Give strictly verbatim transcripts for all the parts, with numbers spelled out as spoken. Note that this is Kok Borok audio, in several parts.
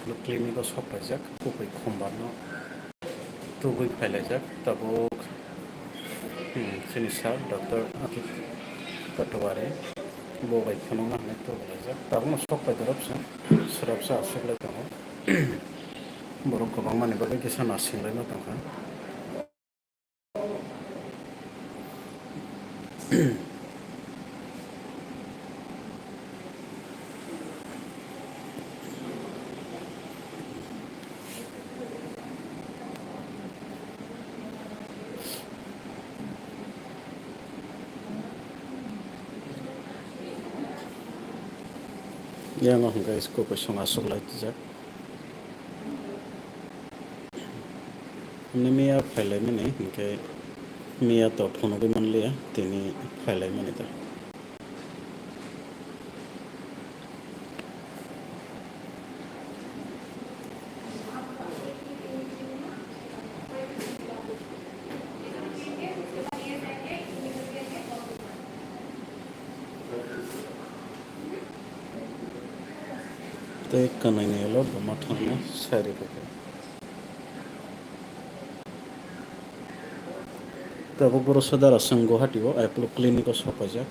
Clinic o sok paijak, kubui khumbar no tubui phailaijak, tabuk, hmm, chini sir doctor Ankit Patwari bo bai phunukna hinwi tubulaijak. Tabukno sok pai dorop se, swrapsa aswk lai tongo. Borok kwbangmani bagwi kisa nasinglai ma tongkha. Yang o hwnkhe school bai song aswk lai tijak. Hwnwi miya phailaimani, hwnkhe miya to phunugwi manliya, tini phailaimani da. Tei kanai ni ulo buma thangma sari khe. Tabuk boro sodara chwng Guwahati o Apollo Clinic o sok paijak.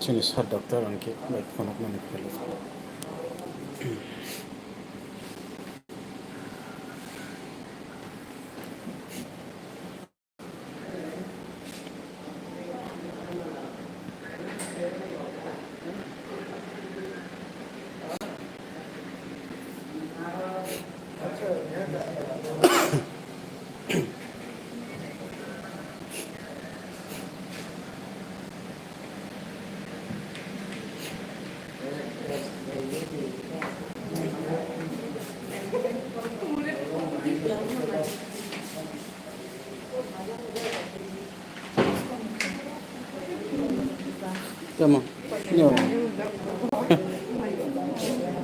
Chini sir doctor Ankit bai phunukmani phailaijak. Tamo. Yo.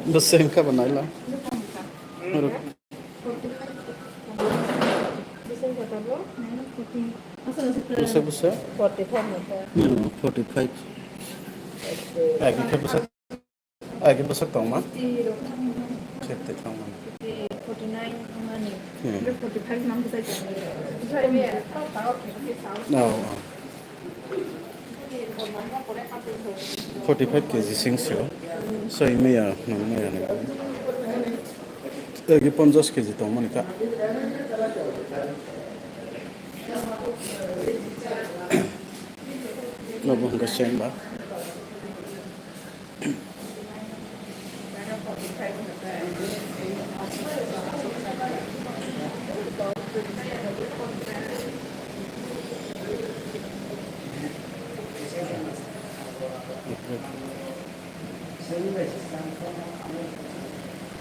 Bwswk wngkha bo naila. Bwswk bwswk? Hmm, forty five. Agi khe bwswk. Agi bwswk tongma? Fifty tongma. Hmm. Oh, oh. Forty five K G sing sio. Soi maya, nang maya nang. Agi ponchas K G tongmani ka. Nobo hwnkhe same ba.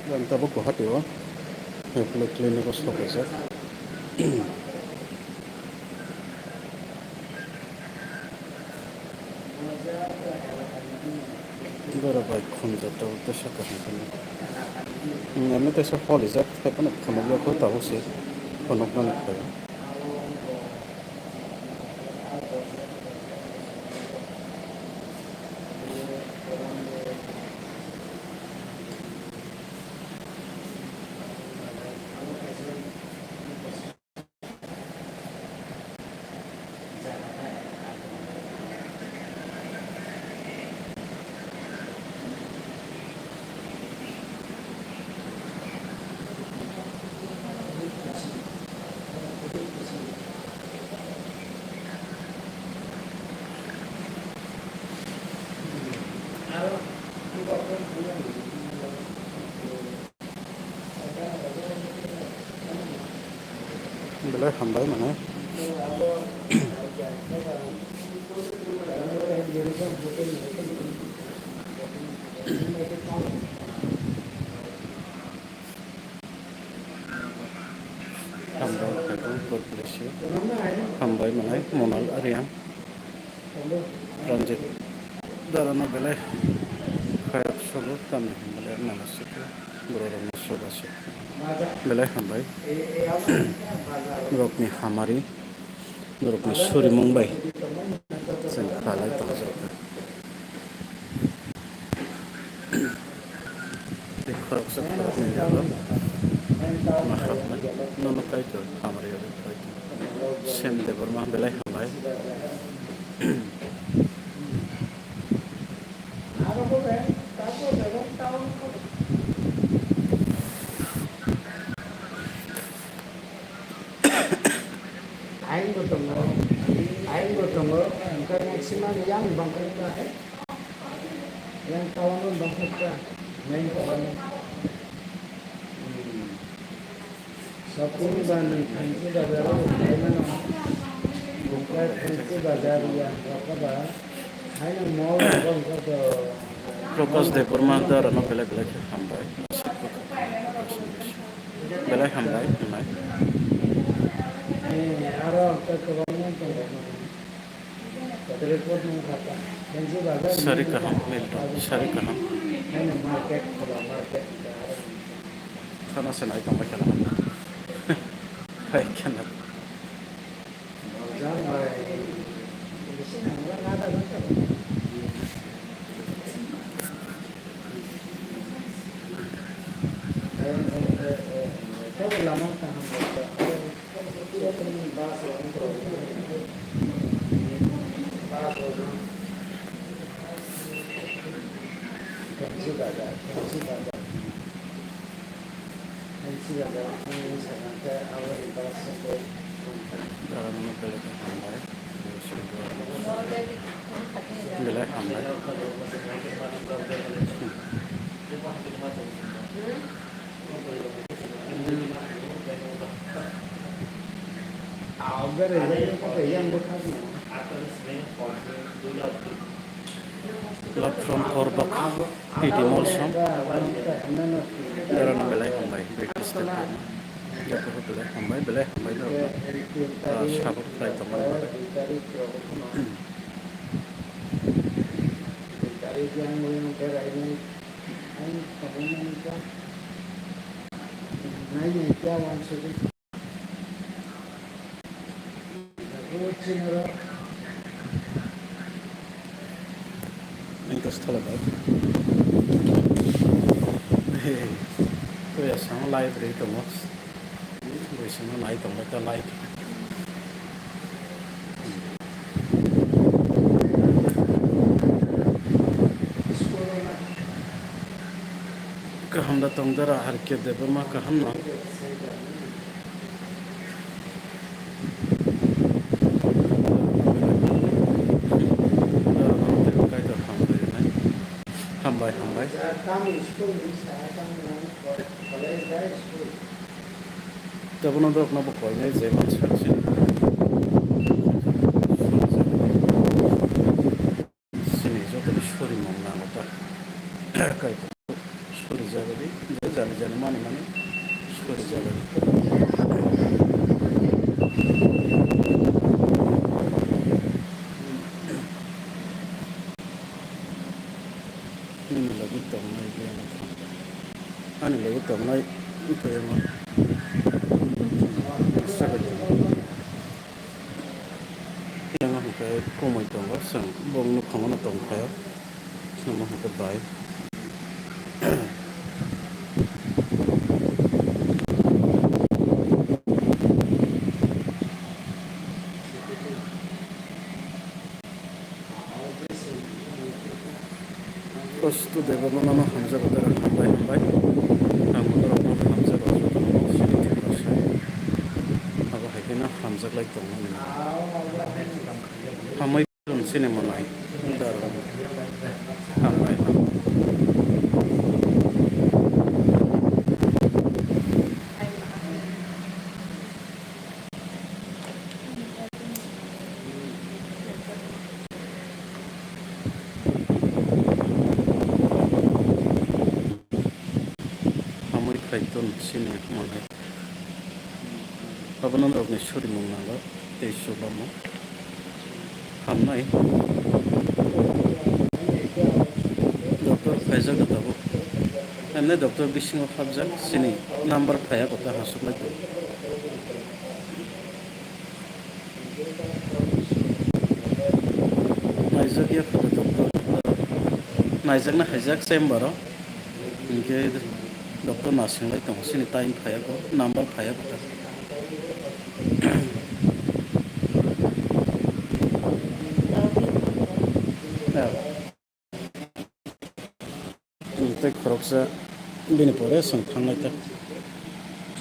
Ang tabuk Guwahati o Apollo Clinic o sok rijak. Borok bai khum joto teisa kaham khe. Ani teisa pholijak, tei phano phunukya kho tabuk se phunuknani khlai. Belai hambai mane. Hambai, God bless you. Hambai mane, Monal Ariang. Ranjit Dara no belai khairok sobo tamni hwnbahle nana sikhe borok rok no soba se belai hambai. Borok ni hamari borok ni surimung bai chwng khalai tongjak. Tei khorok Nini alo ma hapnai, nono Kaitor hamari abo Kaitor. Sem Debbarma belai hambai. Aing bo tongo, aing bo tongo, hwnkhe maximum yang bangkha kha, yang town o bangkha kha, main town o. Hmm. Shopping ba nwng Phansi bazar o khlai mano, Bukra Phansi bazar ya, Rokaba, haino mall o bangkha kha. Prakash Debbarma da rano belai belai khe hambai. Belai hambai, hambai. Sari kaham, Milton, sari kaham. Khana se nai tongbai khana. Hai khana. Belai hambai. Belai hambai. Love from Korbak, P D Molsom. Belai hambai, British Joto belai hambai, belai hambai no, ah, support khlai tongmani bagwi. Ang tas thala bai. Hey, to ya sang live re to mo. Bai sang live to mo ta live. Kaham da tong dara R K Debbarma kaham no. Hambai, hambai. Tabuk no dok no bo koinai je mansi. Sini joto ni suri mung nango ta. Kai suri jagadi, je jani jani mani mani suri jagadi. Nini logi tongnai biyang. Ani logi tongnai biyang. Yang hwnkhe kumui tongo, chwng bo nukhango no tongkhaio, chwngno hwnkhe bai. Kosto Debbarmano hamjago tara hambai hambai. Ang botorokno hamjago jotono sini Tiprasa. Abo hai kheno hamjaklai tongmani. Hambai tong sini monai. Hambai hambai. Hamwi khai ton sini mwnai. Abono norokni surimung nango tei chubamung. Hamnai. Doctor phaijak da tabuk. Hamnai doctor bisingo hapjak, sini number phaiya kota hasuk lai tongo. Naijak ya kota doctor. Naijakna haijak chamber o. Hinkhe Doctor no swng lai tongo, chini time phaiya ko, number phaiya ko ta. Tei khoroksa bini pore chwng thanglai ta.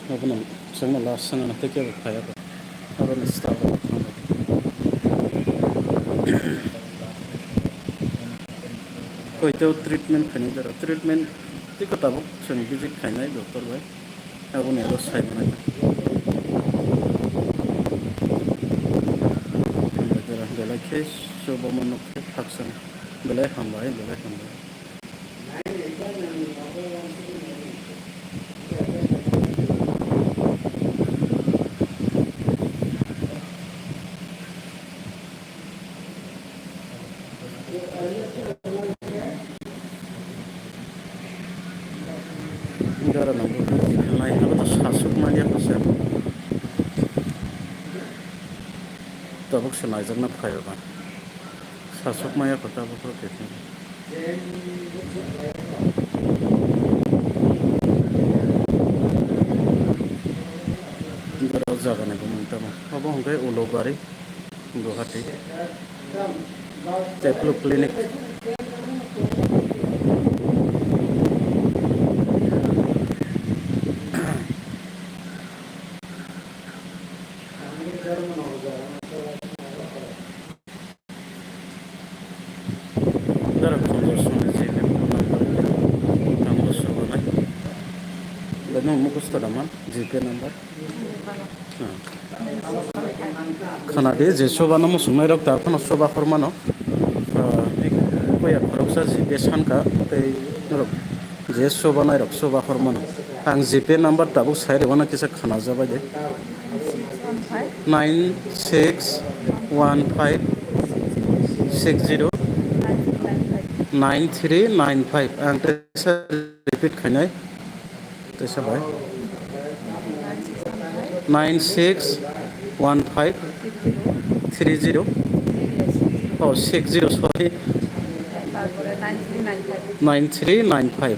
Abono chwngno last sana tei kebo phaiya ko. Abono staff rok thanglai. Koito treatment khainai dara, treatment tei ko tabuk chwng visit khainai doctor bai. Aboni aro sai manai ta. Hambai dara, belai khe chubamu nuk khe khakchang. Belai hambai, belai hambai. Dara nangkuk nai habo to sasuk manya kho se. Tabuk se naijakna phaio ba. Sasuk manya kho tabuk kho khe. Dara o jaga ni bumung tamo. Abo hwnkhe Ulubari. Guwahati. Cheplu Clinic. Dara khonjor songni G P number. Tamo sobanai. Beno mukhos todama G P number. Khana di je soba no muchungnai rok ta phano soba hor mano. Ah, koya khoroksa si be sanka tei norok je soba nai rok soba hor mano. Ang G P number tabuk sai rwna kisa khana jabai de. Nine six one five six zero nine three nine five. Ang teisa repeat khainai. Teisa bai. Nine six one five three zero. Oh, six zero, sorry. Nine three nine five.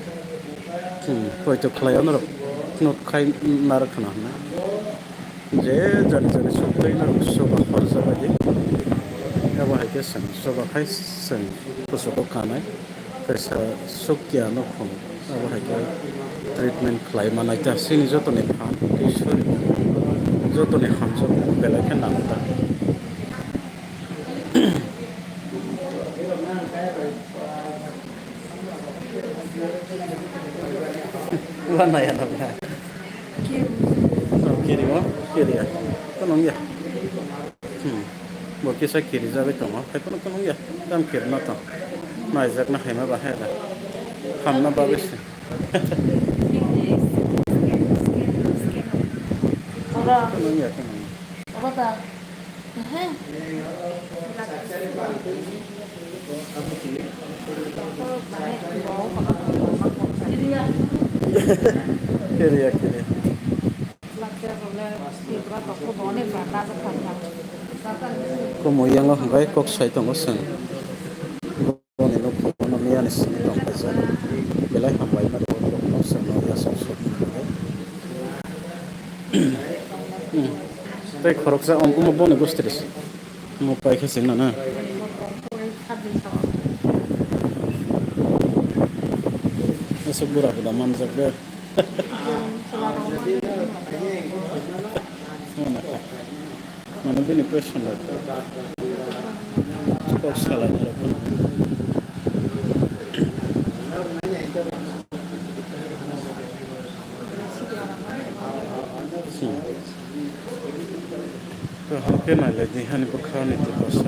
Hmm, poito khlai onoro. Not khai naro khana hwnna. Je jani jani sok tei naro soba hor jabai di. Abo hai khe chwng soba khai chwng kusugo kanai. Kaisa sukya no khum, abo hai khe treatment khlai manai ta, chini jotoni phan tei sori jotoni hamjak belai khe nang ta. Wa nai ya na ba? Oh, kiri o, kiri ya. Kono ya. Hmm. Bo kisa kiri jagwi tongo. Hai kono kono ya. Tam kiri na tong. Naijak na hai ma ba hai da. Ham na ba besi. Ora. Kono ya kono. Ora ta. Ehe. Kiri ya kiri. Komo yango hwnkhe kok sai tongo chwng. Boni nokphano miyani simi tongkha jak. Belai hambai ma rwo, kokno chwngno yasok sok. Hmm. Tei khoroksa om-, omo boni gostri se. Omo paikha chwngno na. Aswk bura bura manjak de. Mane bini question rok kok salai rok. Hmm. To hake nai lai di hani bwkha ni to kosa.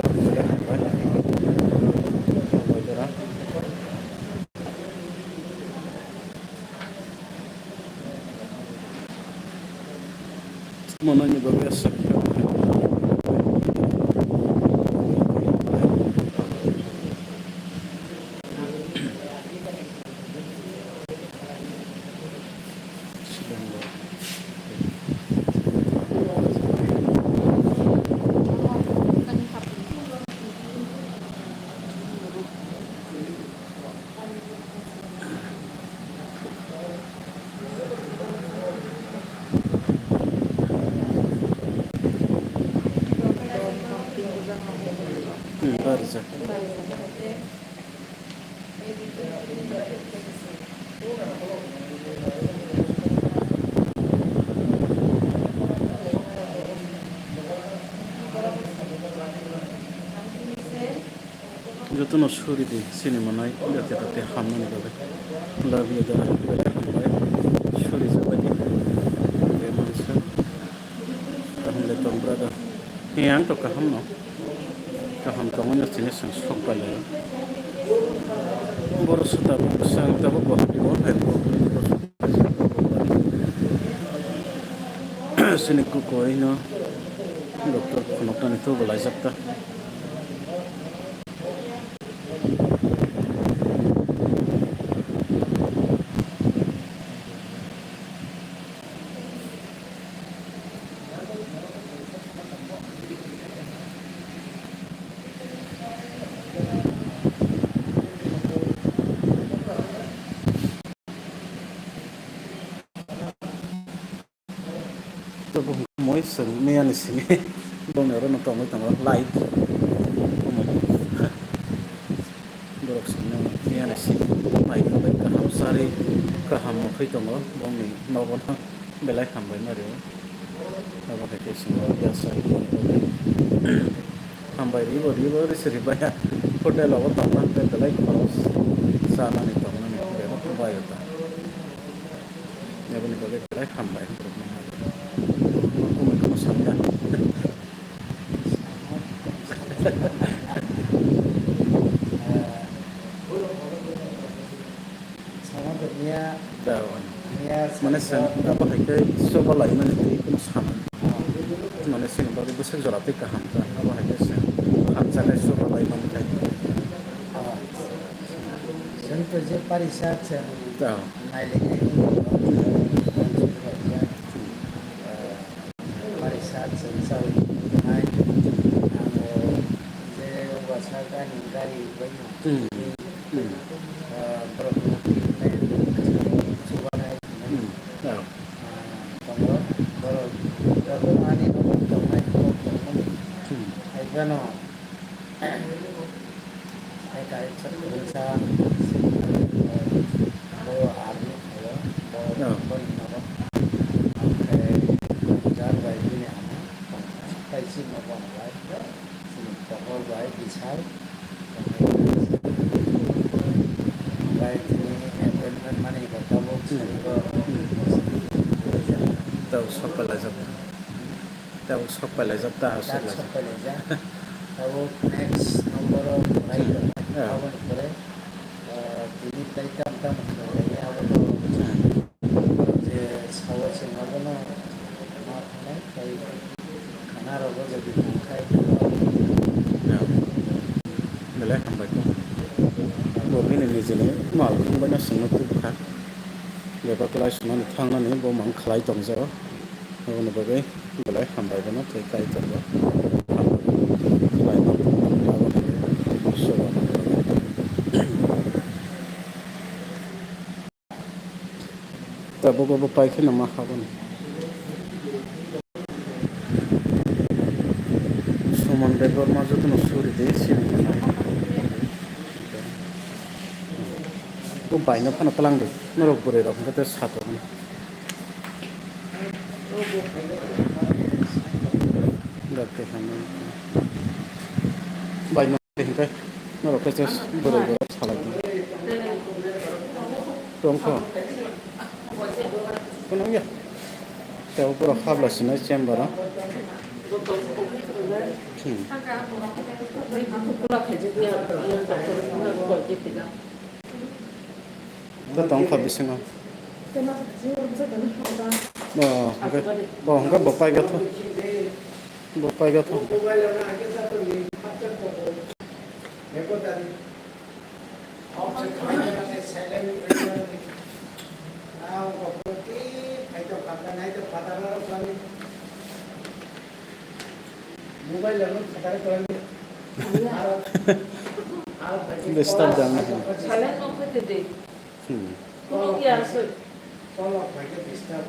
Mono ni bagwi aswk. Chak. Jotono suri di, sini manai, jate tate hamnani bagwi. Labi da, hambai, suri jabai di. Be mansa. Kaham le tong brother. He ang to kaham no. Kaham tong no sini sang sok pai lai. Boro sota bo sang ta bo bo hati bo hai bo. Sini ku koi no. Doctor khonok tani to bo lai jak ta. Moi seng miyani simi bongni oro no tongwi tongo light. Borok simi miyani simi bai kaham sari kaham mokhui tongo bongni nogo no. Belai hambai ma rio. Abo hai khe swngo ya sai. Hambai ribo ribo ri sri baya. Hotel o tongma tei belai khoros chanani tongnani bebak bai ta. Aboni bagwi belai hambai. Kunu kunu sakya. Sama to niya, Da, niya mane sen abo hai khe soba lai mane tei kono sana. Mane sen bagwi bwswk jora tei kaham ta. Abo hai khe sen hamjaknai soba lai mane khe. Sen to je pari sa sen Da. Nai le khe. Barisa chwng chawi nai. Ang o je wasa gani gari bai Hmm. Hmm. Ah, borok chubanai Hmm. Ah. Ah, tongo borok joto ani tongnai kok tongmani Hmm. hai phano Hai kai sak kwrwngsa, bo army phaio, bo, Oh. Boni nogo. Omohai jat bai bini ama, tai chini nogo bai, chini pohor bai, bisal. Bai tini appointment mani bo tabuk Hmm. Sarigo. Hmm. Tabuk sok palaijak. Tabuk sok palaijak ta, sok Tabuk laijak. Sok palaijak. Tabuk next number o khlai Hmm. Tabuk pore, ah, tini tai tam tam khlai abo to Hmm. Je sawa se nogo no ma khlai tai khana rogo jadi khai. Ya. Belai hambai ko. Bo bini nijini mal khumbai no sengno tubukha. Bebak lai sunani thangnani bo mang khlai tongjao. Aboni bagwi belai hambai bono tei Kaitorbo hambai khlaima abo hai Iswrani bagwi. Tabuk abo pai kheno ma habani. Suman Debbarma jotono suri de sini. Bo baino phano tlang de. Norok bwrwi rok hwnkhe tei satok. Bai no hingke norok khe just borok borok salai di. Tongkho. Kono ya. Tei borok habla sinai chamber o. Hmm. Bo tong kha bisingo. O, hwnkhe, o, hwnkhe bo paigwtho. Bo paigwtho. Mobile ano khatari kwlangdi. Disturb jana. Silent off khe de. Hmm. Kutung ya aswk. Call off khaikhe disturb.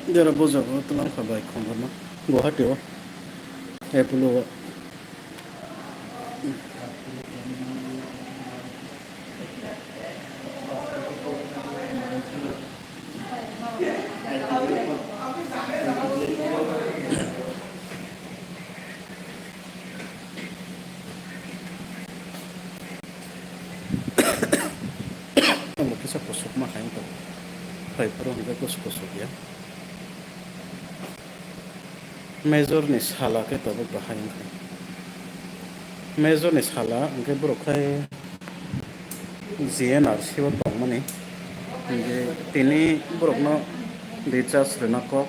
Jora bojago twlang kha bai khongrwma Guwahati o, Apollo o. Omo kisa kusuk ma hai wngkha. Phai phuru hwnkhe kus-, kusuk ya. Major ni sala khe tabuk bahai wngkha. Major ni sala hwnkhe borok khai G N R C o tongmani. Hwnkhe tini borokno recharge rwna kok.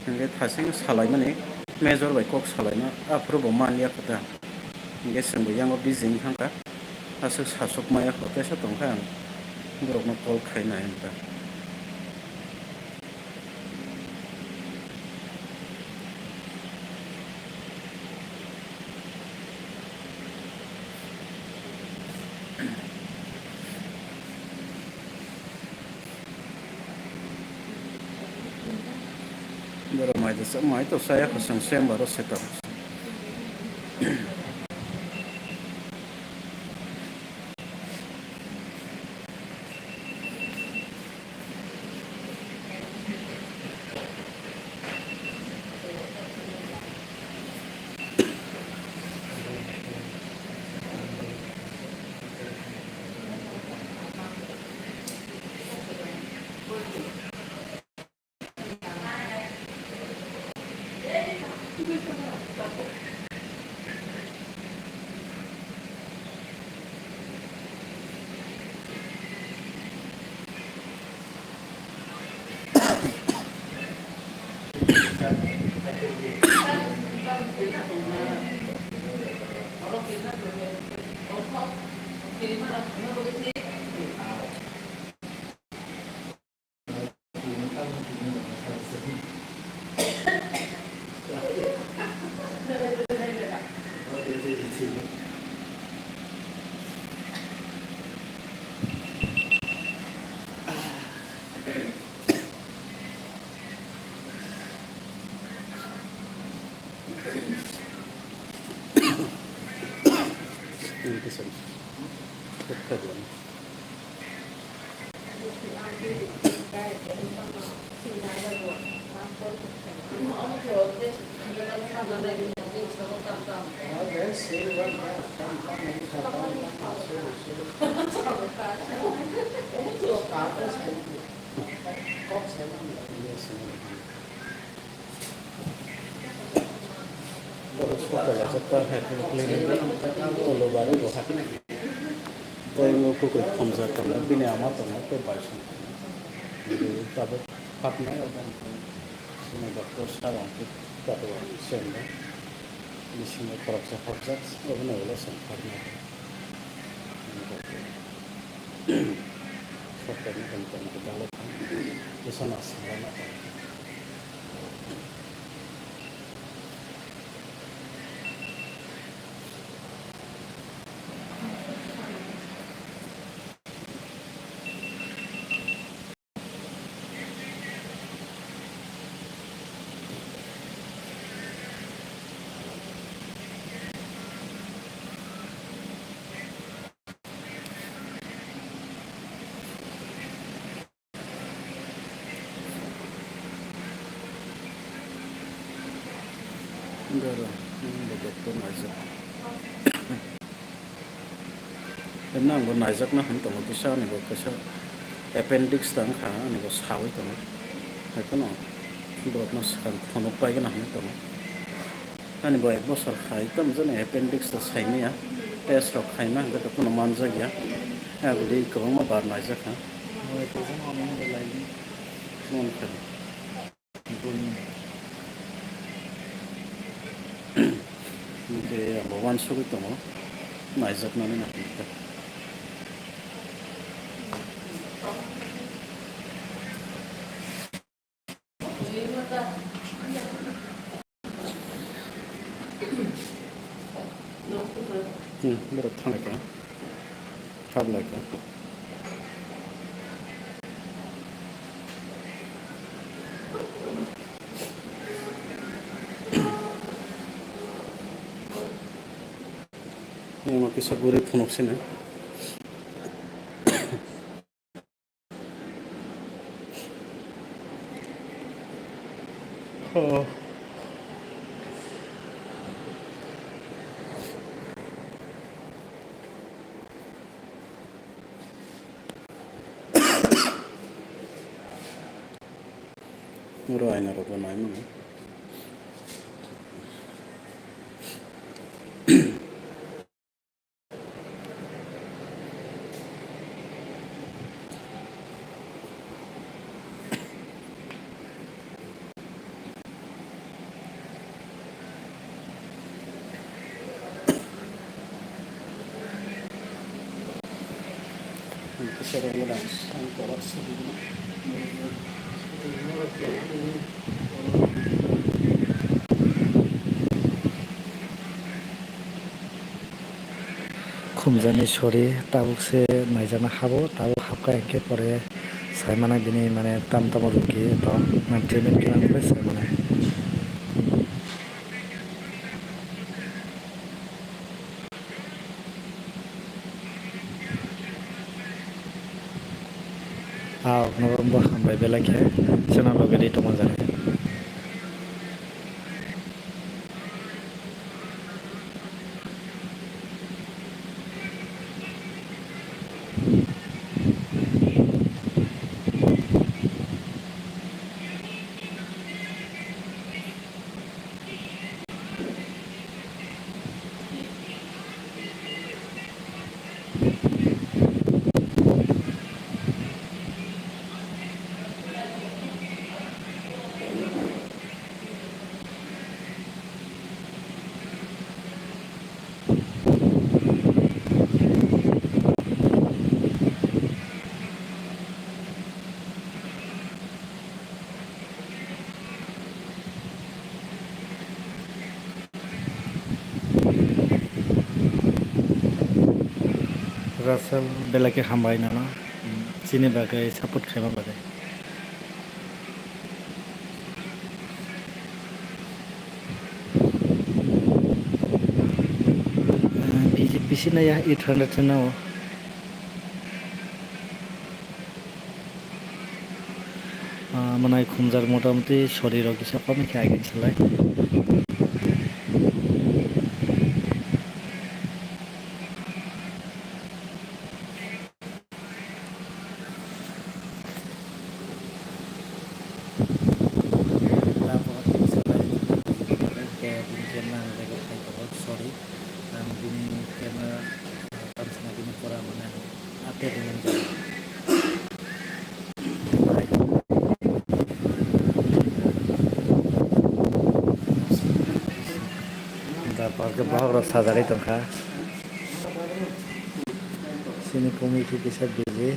Hwnkhe thasing salaimani, major bai kok salaima, aphuru bo man ya kho ta. Hwnkhe chwng bo yango busy wng thang kha, aswk sasok maya kho, tesa tong kha ang borokno call khai nai wng kha. Borok mai to, mai to saya kho, chwng chamber o se tongo. Borok sokol ajak ta hai phano clinic ulo barwi bo hai. Tei o kwkhwrang khomjak tongo, bini ama tongo tei bai song tongo. Tabuk hapnai abo sini doctor sir rok khe tabuk sendo. Bisingo khoroksa hapjak, obono ulo song hapnai. Sokkani tong tong khe dalai kha, bwsano aswk lama tong. Doro, nini bo doctor naijak. Himno ang bo naijakna hwn tongo, kisa ani bo kisa appendix ta wngkha, ani bo sawi tongo. Haikheno borokno swkang phunuk paigwna hwnwi tongo. Ani bo ek bosor khai tamo jani appendix ta saimaya, test rok khaima hwnkhe to phano manjakya. Aboni kwbangma bar naijakha. Hoi, tongthok, ano hwnwi lai di. Mon kha. Boni. Hwnkhe abo uansugwi tongo, naijaknani nahikha. Hmm, borok thanglaikha. Haplaikha. Uno kisa guri phunuk sini. Oh. Oro aina rok bo nai mano. Khumjani sori tabuk se naijana habo, tabuk habkha hinkhe pore sai mano bini mane tam tamo rwgwi tong, mane treatment khe nang bai sai mano. Ah, okno bo hambai belai khe chwngno loge di tongma jani. Russell, belai khe hambai nono, chini bagwi support khaima bagwi. Ah, B J P sina ya eight hundred sina o. Ah, mwnai khumjak motamuti sori rok kisa komi khe agin salai. Tabuk kisa bai khe bini camera ang bag o khai tongo, sorry. Ang bini camera, ah, tamsana bini pora mane ang update rwna nang. Da park o bohrok sajagwi tongkha. Chini committee kisa busy.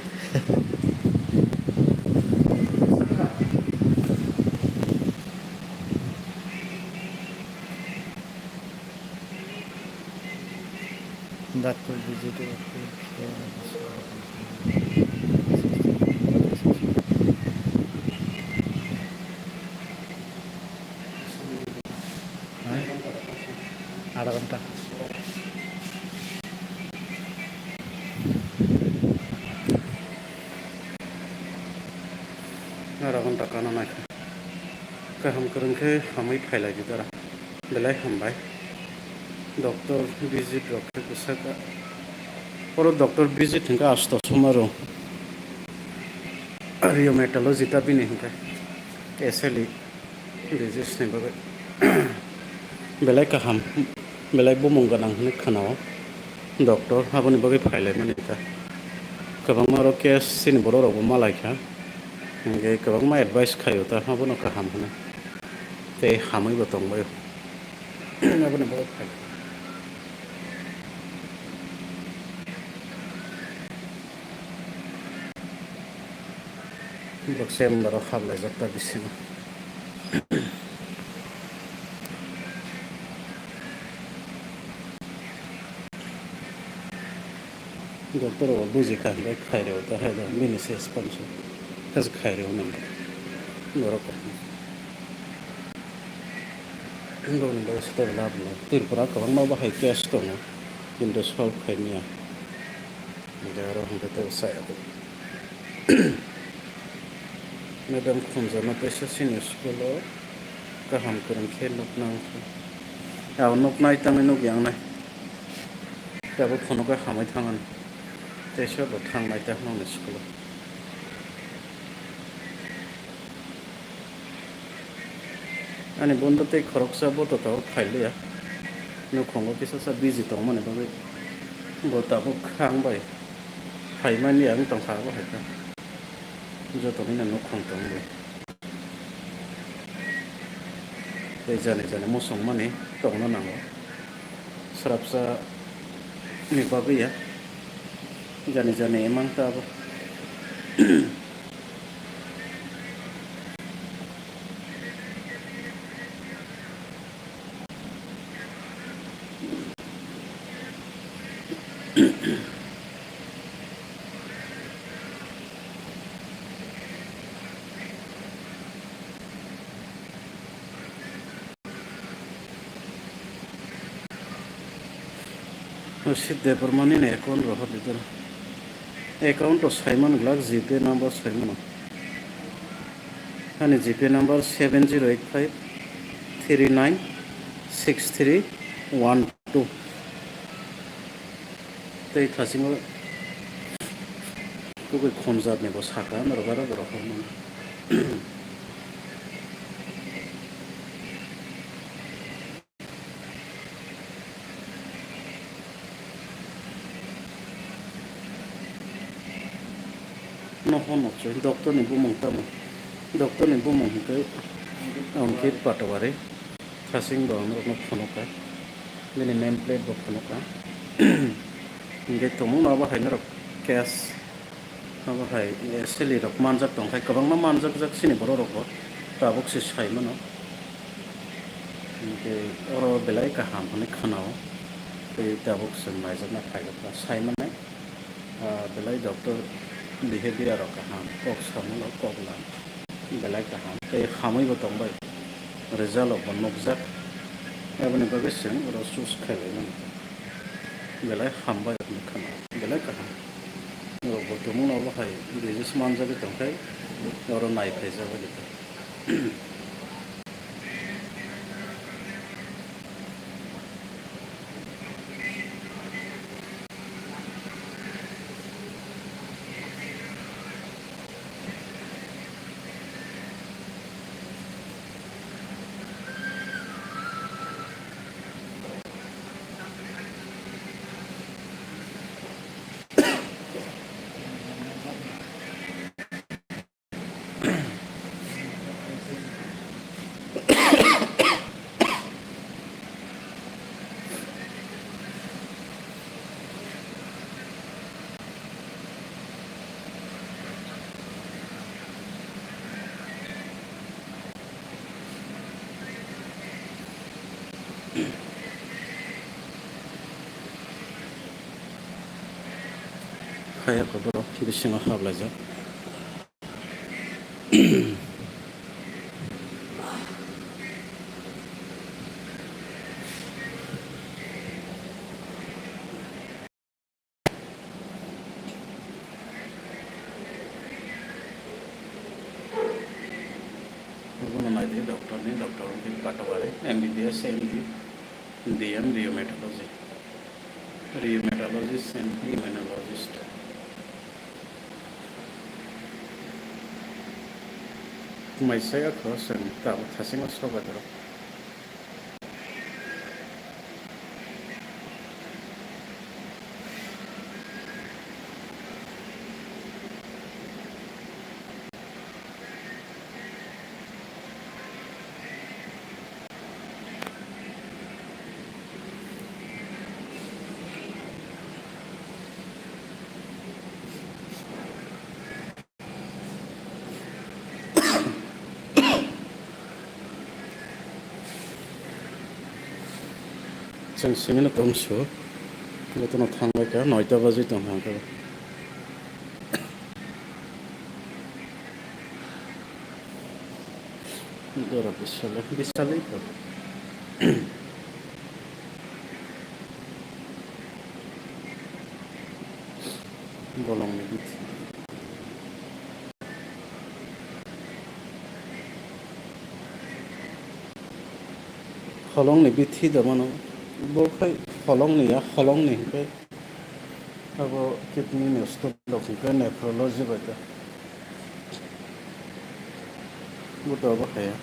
Doctor visit. Adha ghonta. Adha ghonta kano naikha. Kaham kwrwng khe hamwi phailai di dara. Belai hambai. Doctor visit rok khe bwswk. Oro doctor visit hwnkhe asto sumaru. Rheumatology ta bini hwnkhe. Asli. Disease ni bagwi belai kaham, belai bumung gwnang hinwi khwnao doctor, aboni bagwi phailaimani ta. Kwbangma oro case chini borok rokbo malaikha, hinkhe kwbangma advice khaio ta, abono kaham hwnwi tei hamwibo tongbaio. Aboni bagwi phai. Bo chamber o hablaijak ta bisingo. Doctor bo buji kha, hwnkhe khaireo ta, hai da, bini se sponsor. Kaisa khaireo nang. Borok. Boni bagwi swtaro lab no. Tripura kwbangma bo hai case tongo. Kintu solve khaimaya. Hingke aro hingke tei saya. Madam khunjana teisa sini school o kaham kwrwng khe nukna wngkha. Abo nuknai tangwi nukya wngnai. Tabuk phunukhe hamwi thangani. Teisa bo thangnai ta hwnwi school o. Ani bondo tei khoroksa bo to tabuk phailiya. Nukhungo kisa sa busy tongmani bagwi bo tabuk ang bai phaimani ang tongkha abo hai khe. Jotoni no nukhung tong bai. Tei jani jani musung mani tongna nango. Srapsa ni bagwi ya. Jani jani emang ta abo. Sip Debbarmani ni account rohor didor. Account to Simon Glak G P number Simon. Ani G P number seven zero eight five three nine six three one two. Tei thasingo kubui khonjak ni bo saka norok aro borok. Noho nokchoi, doctor ni bumung tamo? Doctor ni bumung hwnkhe Ankit Patwari, thasing bo ang norokno phunukha, bini name plate bo phunukha. Hingke tongmung abo hai norok case. Abo hai, eh, sili rok manjak tong khai, kwbangma manjakjak chini borok rok bo tabuk se sai mano. Hinkhe oro belai kaham hinui khwnao, tei tabuk se naijakna phai rok sai mano. Ah, belai doctor behavior rok kaham, kok samung rok kok lam belai kaham, tei hamui bo tong bai, result rok bo nukjak, aboni bagwi se oro choose khai lai mano. Belai hambai hinui khwnao, belai kaham. Norok bo tumung abo hai business manjagwi tongkhai, oro nai phaijagwi tong. Hayako borok bisingo hablaijak. Obono naidi doctor ni, doctor wngkhe Patwari, M B B S, M D, D M, rheumatology, rheumatologist and immunologist. Mai saya kho chwng tabuk thasingo soba dorok. Chwng simi no tong su, jotono thang lai kha, noita bajwi tong kha. Dora bisalo, bisalo ko. Bolongni bithi. Holongni bithi da mano. Bo khai holongni ya, holongni hwnkhe. Abo kidney ni stone rok hwnkhe nephrology bai ta. Buto abo khaya.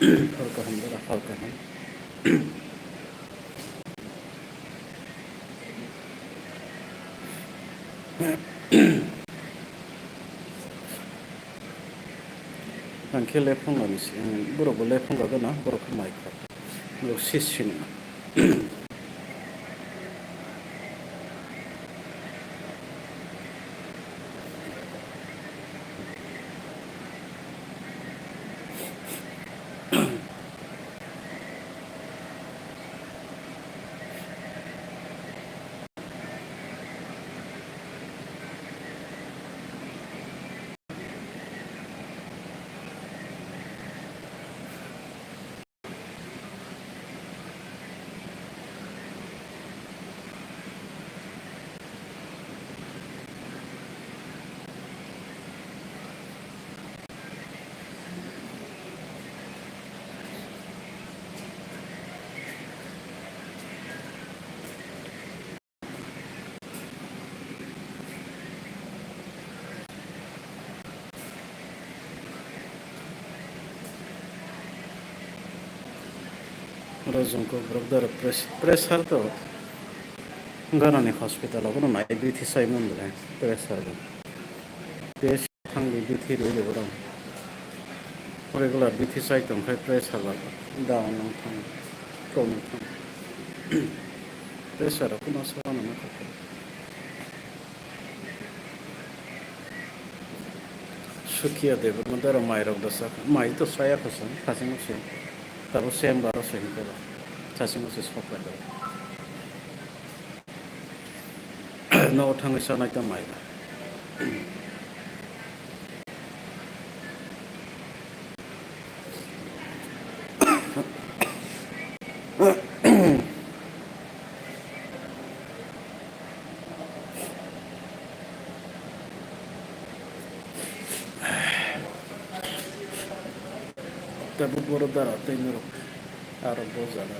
Hor kaham, jora hor kaham. Ang khe lephungo ni si, borok bo lephungo gana, borok khe mai kha. Borok sis sini. Oro jongkok borok doro pres-, pressure to ganani hospital o bono nai bithi sai mon bole pressure bo. Test thangwi bithi rwi rwi borok. Regular bithi sai tong khe pressure ba down wng thang, kom wng thang. Pressure rok no sa mano kha. Sukiya Debbarma dara mai rok da sak, mai to saya kho sa, sasing se. Tabo sem baro se hingke ba. Sasing se sok pai da. No thangwi sanai ta mai da. Tabuk boro dara tei norok aro bo jaga.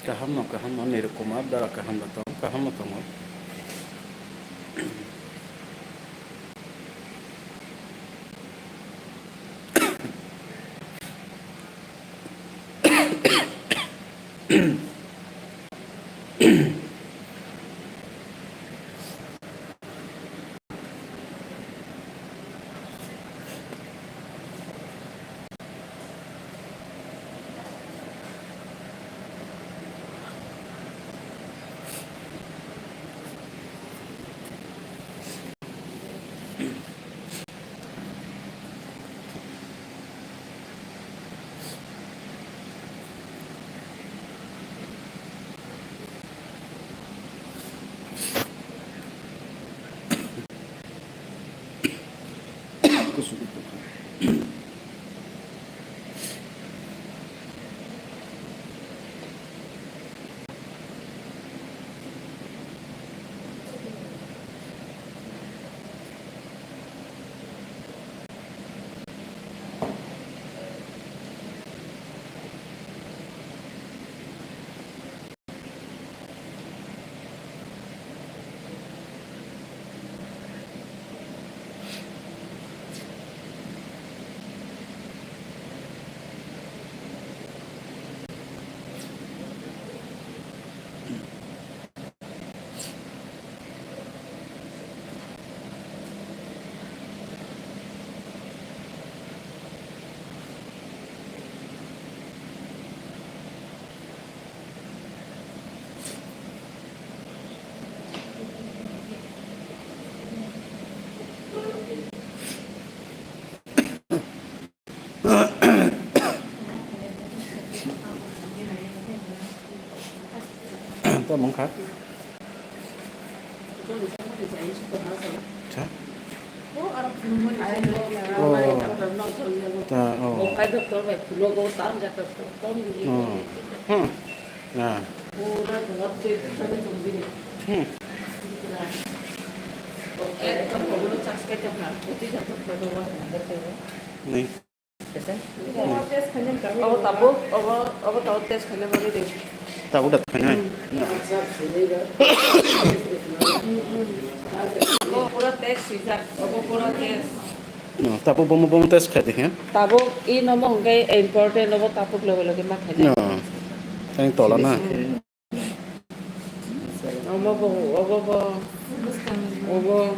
Kaham no, kaham no, Niruk Kumar dara kaham no tong, kaham no tongo. Mungkha. Cha. Oh. Ta, oh. Oh. Hmm. Ah. Hmm. Ni. Obo tabuk, obo, obo tabuk test khaina bagwi de. Tabuk da khaina. Obo pura test swijak, obo pura test. No, tabuk bomo, bomo test khai de khe. Tabuk i nomo hwnkhe important, obo tabuk loge loge ma khaina. No. Tang tola na. Obo bo, obo bo, obo.